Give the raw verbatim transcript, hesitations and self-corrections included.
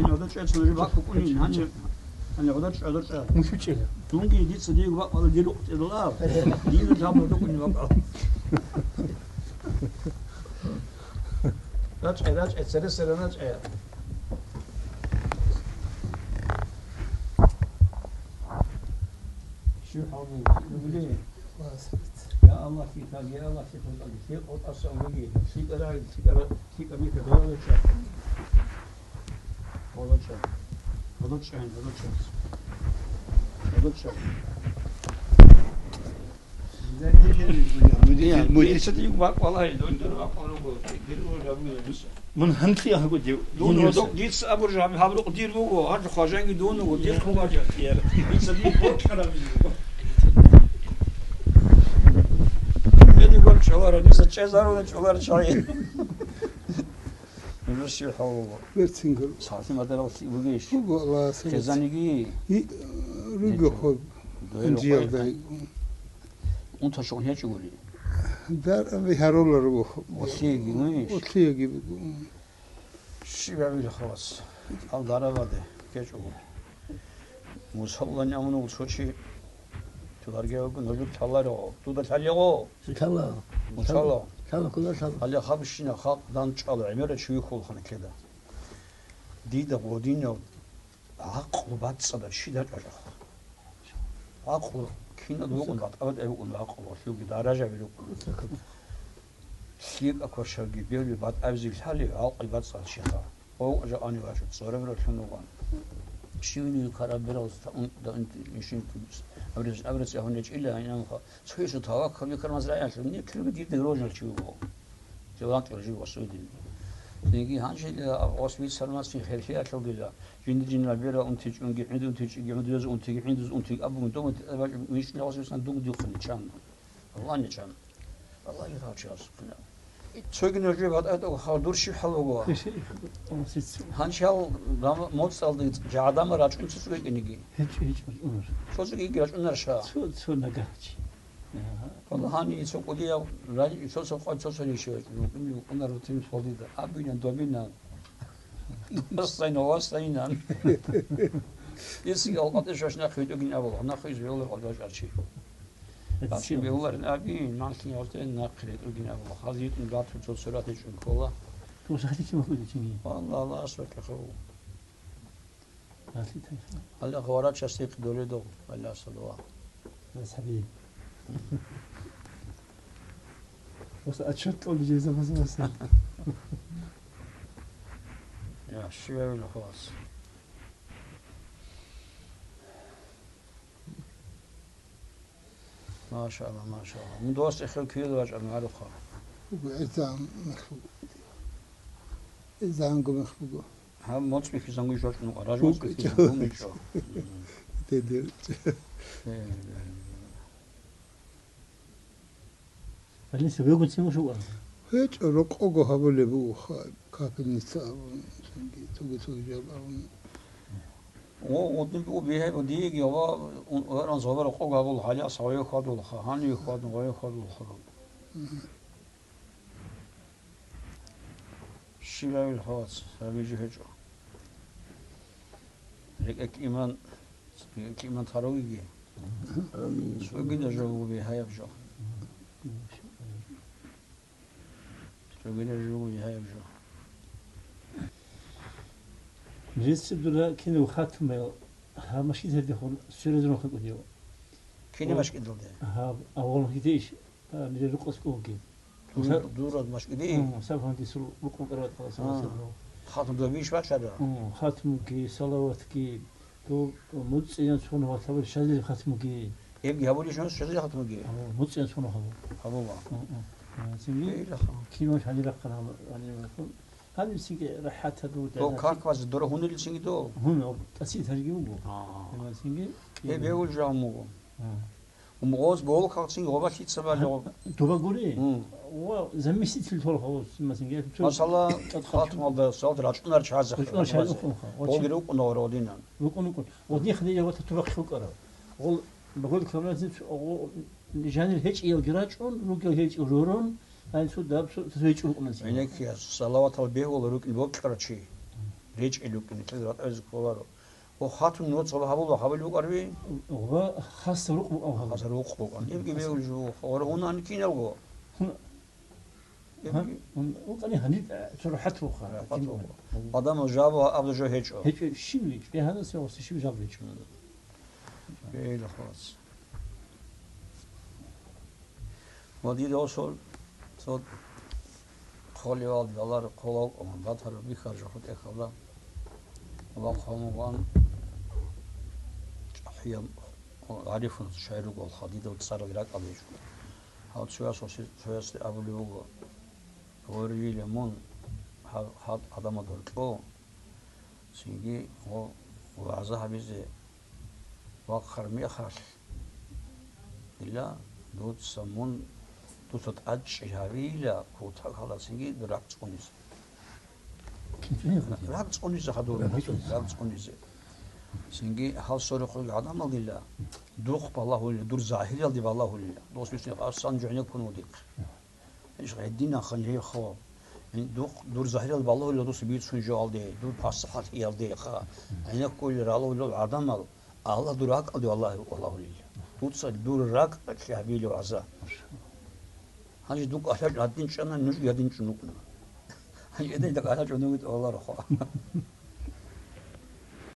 гӀодор чӀвай, цо нужер бакӀ букӀунин, гьанже, гьанже гӀодор чӀвай, гӀодор чӀвай. Мусу чӀела. Дунги дица диего бакӀ бала дир рукъ тӀедала. Дир лъаб гьадукӀунин бакӀал. РачӀай, рачӀай, цере-цере рачӀай. Щив хӀалбу, щив бугели? Я Аллагь, лъикӀаб, я Аллагь, лъикӀаб, лъикӀаб, лъикӀаб, лъикӀаб, лъикӀаб, лъикӀаб, лъикӀаб, лъикӀаб. ГьодочӀа. ГьодочӀа, гьодочӀа. ГьодочӀа. Муди-, муди-, Мун гьанлъи агьаго дев. Дун родок дица абур жо гьаб рукъ дир буго, гьар хважанги дун вуго, дир хважа, яр. Дица дир бокьараб буго. Бедигон чӀоларо, дица чӀезаруна чӀолар чай. Нужер щив хӀалбу? Берцин гуро. Сагьатин материал бугейищ? Буго, Аллагьас хезаниги. И, руго хоб. Дуэл Анжиялда. Унташгъун гьечӀогури. Дар гьаролар руго хоб. Ослиги, ну, иш? Ослиги буго. Щибабил хавас. Ал дарабаде кечӀого. Мусаллани амунул цо чи туларги вуго, нужер лъаларо. Дуда лъалего? Лъала. Мусалла. Лъала, куда лъала? Гьале хабщина халкъ данчӀвала гӀемерал чи вихьулхъана ккеда. Дида гъодинав гӀакълу бацӀцӀадаб щиб дачӀа жо. ГӀакълу кинад букӀун, батӀа-батӀа букӀун гӀакълу, гьелъулги даражаби рукӀун. ЛъикӀа квашабги белги батӀабизе лъали гӀакълу бацӀцӀал щиха. Гъов жо ани вашу, цӀораб ролъун вуган. Щивниги квараб бералъ та ун, да ун, ишин кумс. Абрез, абрез ягьун речӀила, инанха. Цоясул таваккал бикармаз рагӀиялъул, никлуги дирде рожал чи вуго. Жаван кьуржи васудин. Цинги гьанжел ос вицармаси херлъиялъулгила. Жинди-жинал бера унтичӀунги, гӀинду унтичӀиги, гӀундуяз унтиги, гӀиндуз унтиги абун, дому вичӀни ос висан дуг духъни чан. Аллагьни чан. Аллагьги гьав чи асухъина. Цоги нужее батӀа-батӀа хал дур щиб хӀал буго? Хиси, о, сицу. Гьанчал гьам-, моцӀалда жагӀадама рачӀун цо цӀугӀи кӀиниги. ГьечӀо, гьечӀо, рачӀунар. Цо цӀугӀиги рачӀунар ша? Цо, цо нагагьчи. Агьа. Валлагь, гьанив цо кӀудияв рай-, цо-цо къвай цо-цо ришивай, рукӀин рукӀунар рутин свалдида. Абинан, добинан. Вассайна, вассайнан. Исги алкъатӀе шаш нахъ витӀугин абула, нахъ из виолар къалбаш арчи. Арчи бегьуларин абин, манлъин гьалтӀен нахъ ретӀугин абула. Хал йитӀун батун цо сурат гьечӀун ккола. Ту сахлъи кима хӀуди чинги? Валлагь, Аллагь асра кахав. Гьалъи тайха. Аллагь варачасдихъ доледо, Аллагь салава. Асхаби. Просто отчет кьоли жеза база баса. Я, щивавил хвас. Машалла, машалла. Мун дос эхел квел вачӀа маруха. Буго, эрзан мехлу. Эрзан гумех буго. Гьаб моцӀ бихьизан гуй жочӀун, ражмоцӀ бихьизан гумичӀо. ДедерчӀ. Больница вегун цин муш вукӀана? ГьечӀо, рокъого гьабулеб буго ха-, капельница абун, цоги, цоги, цоги жал абун. О, гъудин буго бигьаяб диеги ва ун-, веран зобар рокъого гьабул, гьале асаве хьвадулха, гьаниве хьвадун, ваве хьвадулха. Щивавил хвац, гьабиже гьечӀо. РекӀекӀ иман, рекӀекӀ иман таругиги. Амин. Цогида жо вуго бигьаяб жо. Цогида жо вуго бигьаяб жо. Жеце дура кинав хатмайл, гьаб машгидалдехун суразун хӀукӀудев. Кини машгидалде? Гьаб, авгъун хитейищ? А, мире рукъас кӀуги. Дур-, Муса-, дураз машкӀиди? М, Сабхандисул рукъун къарагъат къала А. Сабхандисул. Хатм добиш бачара? М, хатмуги, салаватги, ду-, муцӀиян цун ватабал шазил хатмуги. Эбги гьабулищ муса шазил хатмуги? А, муцӀиян цун гьабу. Гьабула. М, м. А, цинги Эйла ха. Кимал хӀани рахъана гьаб-, гьани рахъун. Гьаниб цинги рахӀат гьабу, Дов дагьаб. Как вас дора гьунили цинги дов? Гьун, об, тӀасид гьарги буго. А. Гьаниб цинги Э, бегьул жагьмуго. А. Умгъоз болукалцин гъоба лъица балигъо. Дуба гури? М. Ва заместитель толхо, масалан, я тут Масала, тӀад хатмалда салат рачӀунар чазе. РачӀунар чазе хатмалда. Хо, хо. Гъоги рукъуна гъородинан. Рукъун, рукъун. Гъодин хадия ва татуба хилкъара. Гъол багъул камрази гъо жанир гьечӀиялги рачӀун, ругел гьечӀи ророн, ай цо даб цо, цо гьечӀ рукъунан. Гьенеккия салаватал бегьула рукӀин бокьарав чи. речӀчӀел рукӀин, нилъеда ратӀазе кколаро. Ва хатун нуца гьабула гьабулеб букӀарби? Ва хасса рукъ букӀун гьабула. Хасса рукъ букӀун. Ибги бегьулев гьоргьунани киналго. Гьа? Ибги. Ун-, ункъани гьаниб, э, цо рахӀат руха. РахӀат руха. Адамал жабу абда жо гьечӀо. ГьечӀо, щиб гьечӀо? Бегьанас ва щиб жаб гьечӀо? Бегьила хвац. Ва дида осул, цо хъолевал, далар хъолав, батараб бихьараб жо хутӀехъалда, ва хъомугъан чӀахӀиял гӀарифун шагӀир руго, хадидав цӀарал ракӀалде жо. Гьав цоясул си-, цоясде абулеб буго: «Гьориле мун гьаб-, гьаб гӀадамал гьоркьо, цинги гьо-, вагӀза гьабизе вахъар мехалъ, дила дуца мун, дуца тӀадчӀи гьавила кутакалда цинги дур ракӀ цӀунизе». РакӀ цӀунизе хадур, ракӀ цӀунизе. РакӀ цӀунизе. Цинги гьал сорухъ ругел гӀадамал дила духъ балагьулила, дур загьиралде балагьулила. Дос бицунеб асан жо гьенеккун вудихъ. Иш гьединан ханжехъо. Духъ дур загьирал балагьулел дус бицун жоалде, дур пасахӀалъиялдеха. ГӀенеккулел ралулел гӀадамал, Аллагь дур ракӀалде валлагь валагьулел. Дуца дур ракӀалъе гьабилев гӀаза. Гьанже дур кӀалъачӀ гьадин чӀана, нуж гьадин чӀун вукӀуна. Гьанже эдел дагӀалачӀун вугитӀ валарохъо.